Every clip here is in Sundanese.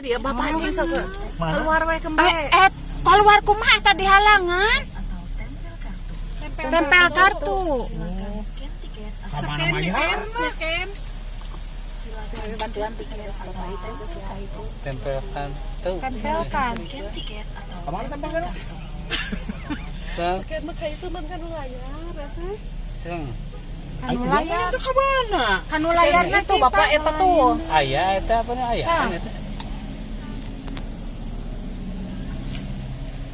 Dia bapak cing sok keluar we kembe. Keluar kumaha eta di halangan? Tempel kartu. Scan scan. Bantuan bisa bapak itu siapa itu? Tempelkan tuh. Tempelkan. Kemana tempelkan? Scan mah itu mah kan layar eta. Seng. Kanu layar itu ke mana? Kanu layarna tuh bapak eta tuh. Aya eta apa nih aya eta.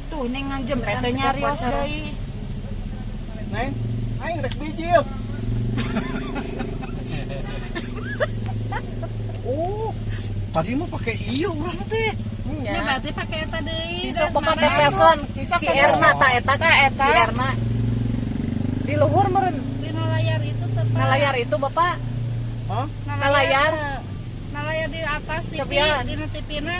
Tuh ning ngajempet teh nyarios deui. Neng, aing rek bijil. Oh, tadi mah pakai ieu urang teh. Nya berarti pakai eta deui. Sok bapak tempelkeun QR-na ta eta QR-na. Di luhur meureun. Dina layar itu tepat. Na layar itu bapak. Hah? Na layar. Na layar di atas TV, dina TV-na.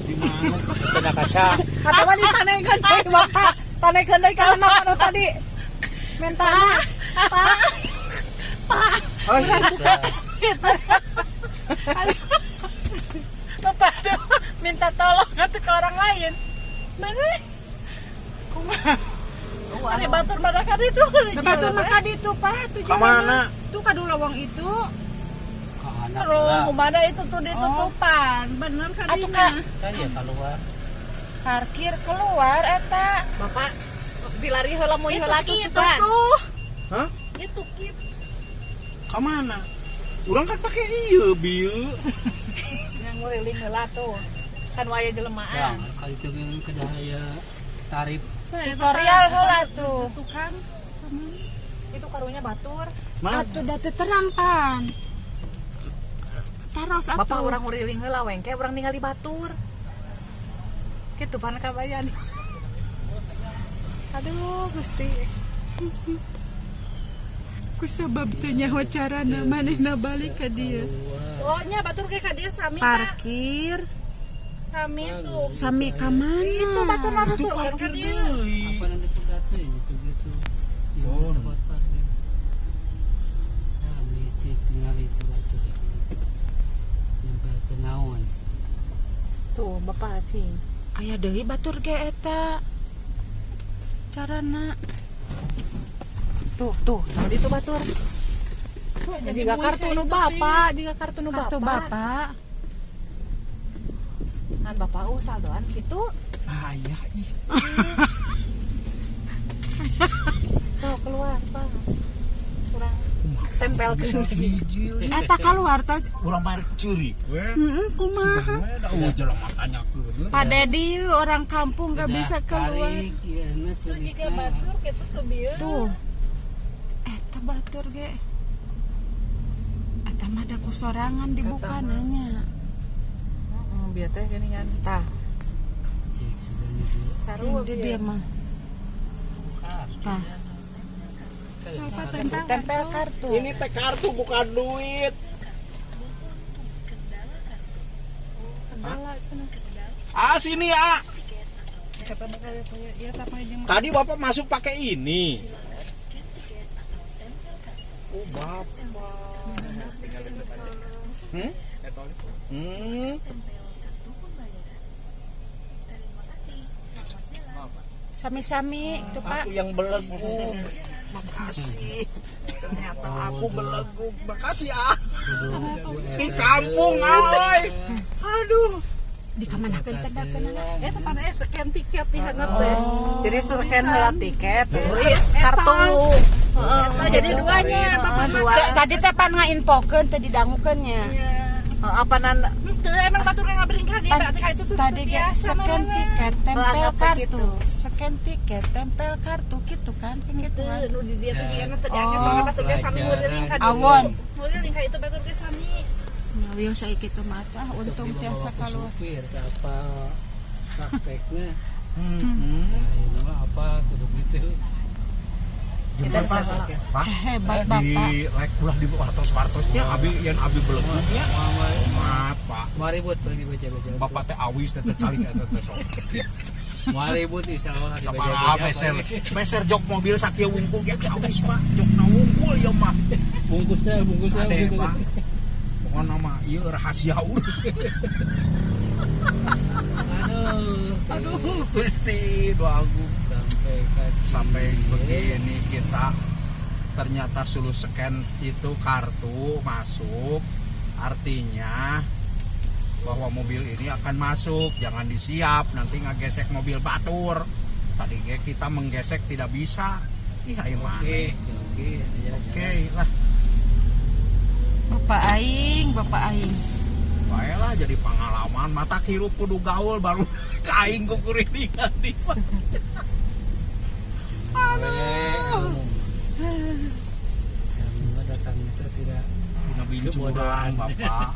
Di mana? Kena kaca. Atawa ditanengkeun deui bapak. Tanengkeun deui ka anu tadi. Minta. Pak. Pak. Bapak tuh minta tolong atau ke orang lain. Mana? Kumaha? Ari batur mana ka ditu? Batur mah ditu, Pak. Tuh ka mana? Tuh ka lowong itu. Terus mana itu tuh ditutupan. Bener ka dina. Kan ya keluar. Parkir keluar eta. Bapak dilari heula moy heula tuh sugan. Hah? Itu kit. Ka mana? Urang kan pakai ieu bieu. Yang nguriling heula tuh. Kan waya jelemaan. Ya, kali itu kedah aya tarif. Tutorial heula tuh. Tukang. Itu karunya batur. Atuh da teu terang pan. Taros atuh. Bapak urang nguriling heula wengke urang ningali batur. Kitu pan kabayan. Aduh, Gusti. Ku sebab teu nyaho carana manehna balik ka dieu. Oh nya batur ge ka dieu sami parkir. Sami tuh. Sami ka mana? Itu batur naruh tuh parkir deui. Apa nanti pegatnya gitu-gitu. Ya tempat parkir. Sami cik tingali itu batur. Nempel ke naon. Tuh bapak cing. Aya deui batur ge eta. Carana. Tuh, tuh, naon itu batur. Jika kartu nu bapak, jika kartu nu bapak. Kartu bapak. Ngan bapak saldoan kitu. Ah iya ih. So keluar, Pak. Kurang tempelkeun bijil. Eta keluar tas urang mah curi we. Heeh, kumaha? Da jelema tanyakeun. Pak Dedi orang kampung gak bisa keluar. Tuh jika batur kitu tuh bieu. Tuh. Eta batur ge. Eta mah da ku sorangan dibukananya. Heeh, bieu teh geuningan tah. Sarua dia mah. Tah. Tempel kartu. Ini teh kartu bukan duit. Ah sini ah. Tadi bapak masuk pakai ini. Oh bapak. Hmm? Hmm. Sami-sami itu Pak. Aku yang beleguk. Makasih. Ternyata aku beleguk. Makasih ah. Di kampung ay. Aduh. Di kamanakeun teh eta pan scan tiket di handap teh. Jadi scan heula tiket, kartu. Heeh, jadi duanya bapak dua. Tadi teh pan ngainfokeun teh didangukeun nya. Apa nan teu emang batur ngabring ka dia berarti ka itu tuh tadi ge scan tiket tempel kartu. Scan tiket tempel kartu gitu kan gitu kan. Nu di dieu teh jigana teh diangge soalna batur ge sami nguriling ka dieu. Awon. Nguriling ka itu batur ge sami. Nah, saya gitu mah ah untung tiasa keluar. Apa prakteknya? Nah, apa kudu gitu. Pak, hebat bapak. Di like ulah di wartos-wartosnya abi yang abi beleguknya. Maaf, Pak. Mau ribut pergi baca-baca. Bapak teh awis teh calik eta teh sok. Mau ribut insyaallah dibaca-baca. Meser jok mobil sakieu wungkul ge awis, Pak. Jokna wungkul ieu mah. Bungkusnya, bungkusnya. Ade, Pak. Pokona mah ieu rahasia urang. Aduh. Aduh, Gusti, doa agung. Sampai begini kita ternyata suluh scan itu kartu masuk, artinya bahwa mobil ini akan masuk, jangan disiap nanti ngagesek mobil batur. Tadi ge kita menggesek tidak bisa. Ih, ayo mana? Oke, ya, Oke lah. Bapak aing, bapak aing. Bae lah jadi pengalaman mata hirup kudu gaul baru kaing kukurilingan di Aduh. Ilmu datang itu tidak Tina bincuran bapak.